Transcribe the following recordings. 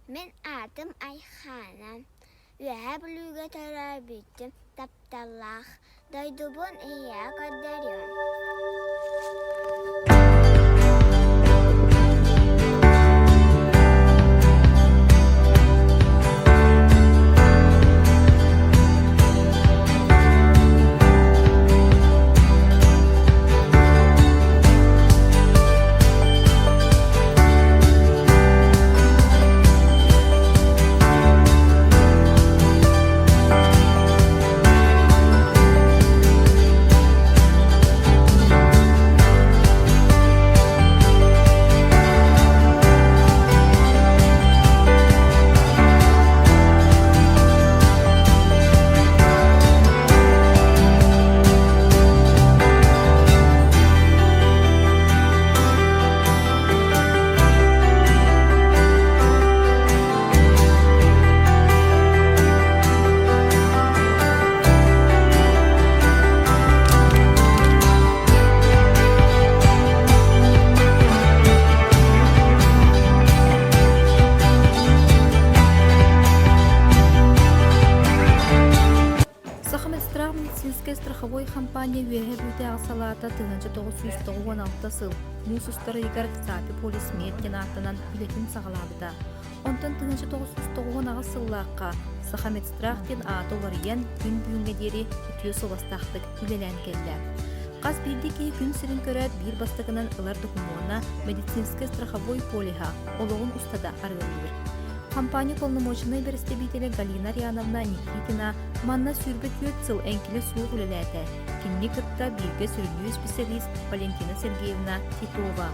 Мин аатым Айхаана. Үөһээ Бүлүүгэ төрөөбүтүм, тапталлаах дойдубун эһиэхэ көрдөрүөм. Сахамедстрах медицинскэй страховой компания Үөһээ Бүлүүтээҕи салаата 1996 сыл муус устар ыйыгар ЦАПИ полис мед диэн ааттанан үлэтин саҕалаабыта. Онтон 1998 сыллаахха Сахамедстрах диэн аата уларыйан күн бүгүҥҥэ диэри үтүө суобастаахтык үлэлээн кэллэ. Хас биирдии киһи күн сирин көрөөт биир бастакынан ылар докумуона медицинскэй страховой полиһа олоҕун устата арыаллыыр. Компания полномоченнай бэрэстэбиитэлэ Галина Ариановна Никитина манна 24 сыл эҥкилэ суох үлэлээтэ. Кинини кытта бииргэ сүрүннүүр специалист Валентина Сергеевна Титова.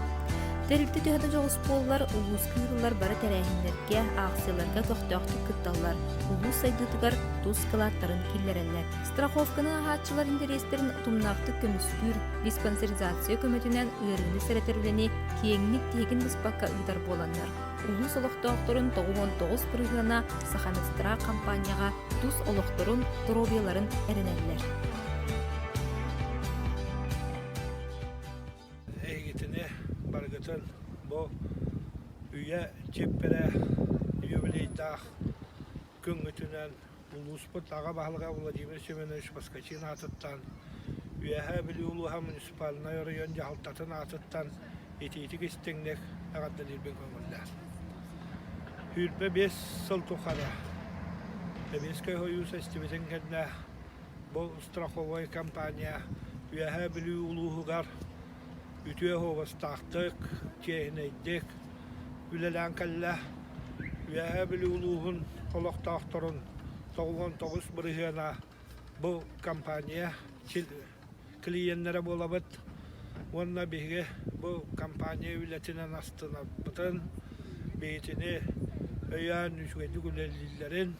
Тэрилтэ төһө да дьоҕус буоллар, улууска ыытыллар бары тэрээһиннэргэ, аахсыйаларга көхтөөхтүк кытталлар, улуус сайдыытыгар тус кылааттарын киллэрэллэр. Страховканы ааһааччылар интэриэстэрин утумнаахтык көмүскүүр, диспансеризация көмөтүнэн ыарыыны сэрэтэр үлэни киэҥник тиһигин быспакка ыытар буоланнар, улуус олохтоохторун 99 бырыһыана Сахамедстрах хампаанньаҕа тус олохторун, доруобуйаларын эрэнэллэр. Эһигитини барыгытын бу үйэ чиэппэрэ юбилейдаах күҥҥүтүнэн улууспут аҕа баһылыга Владимир Семенович Поскачин аатыттан, Үөһээ Бүлүү улууһа муниципальнай оройуон дьаһалтатын аатыттан итиитик истиҥник эҕэрдэлиирбин көҥүллээр. 25 сыл тухары Сэбиэскэй Сойуус эстибитин кэннэ бу страховой компания Үөһээ Бүлүү улууһугар үтүө суобастаахтык, чиэһинэйдик үлэлээн кэллэ. Үөһээ Бүлүү улууһун олохтоохторун 99 бырыһыана бу компания клиеннэрэ буолабыт уонна биһиги бу компания үлэтинэн астынарбытын, биһитини өйөөн үчүгэйдик үлэлииллэрин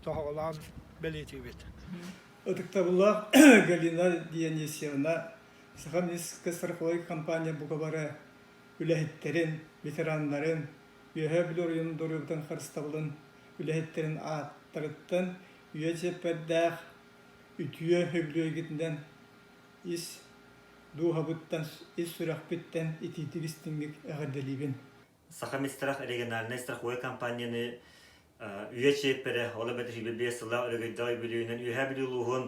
тоһоҕолоон бэлиэтиибит. Ытыктабыллаах Галина Дионисьевна, Саха медицинскэй страховой компания бука бары үлэһиттэрин, ветераннарын, Үөһээ Бүлүү оройуонун доруобуйатын харыстабылын үлэһиттэрин ааттарыттан үйэ чиэппэрдээх үтүө үбүлүөйгүтүнэн ис дууһабыттан, ис сүрэхпиттэн итиитик истиҥник эҕэрдэлиибин. Сахамедстрах региональнай страховой компанияны үйэ чиэппэрэ, ол эбэтэр 25 сыллаах өрөгөйдөөх үбүлүөйүнэн Үөһээ Бүлүү улууһун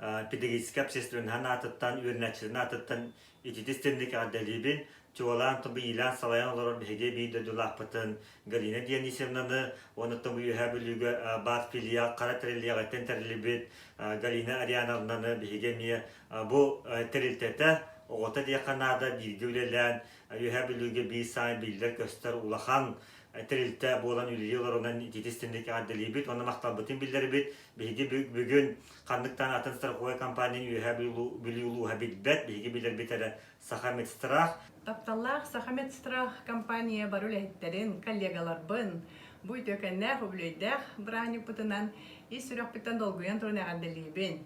педагогическай общественноһын аатыттан, үөрэнээччилэрин аатыттан итити истинник эҕэрдэлиибин. Чуолаан тобу иилээн салайан олорор биһиги биир дойдулаахпытын Галина Дионисьевнаны уонна тобу Үөһээ Бүлүүгэ баар филиал хара тэриллиэҕиттэн тэриллибит Галина Ариановнаны биһиги эмиэ бу тэрилтэтэ оҕото диэххэ наада бииргэ үлэлээн Үөһээ Бүлүүгэ биир саамай биллэр-көстөр улахан тэрилтэ буолан үлэлии олорунан итити истинник эҕэрдэлиибит уонна махталбытын биллэрбит. Биһиги бүгүн ханныктан атын страховой компанияны Үөһээ Бүлүү улууһа билбэт, биһиги билэрбит эрэ Сахамедстрах. Тапталлаах Сахамедстрах компания бары үлэһиттэрин, коллегаларбын бу үтүөкэннээх үбүлүөйдээх бырааһынньыкпытынан ис сүрэхпиттэн долгуйан туран эҕэрдэлиибин.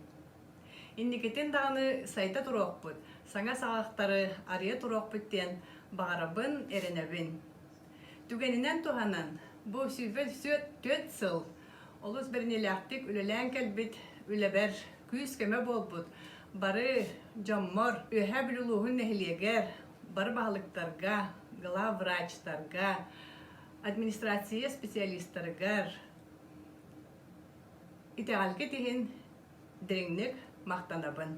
Инникитин даҕаны сайда туруохпут, саҥа саҕахтары арыйа туруохпут диэн баҕарабын, эрэнэбин. Түгэнинэн туһанан, бу 24 сыл олус бэриниилээхтик үлэлээн кэлбит үлэбэр күүс-көмө буолбут бары дьоммор, Үөһээ Бүлүү улууһун нэһилиэгэр, бары баһылыктарга, главврачтарга, Администрация специалистарыгар итэҕэлгит иһин дириҥник махтанабын.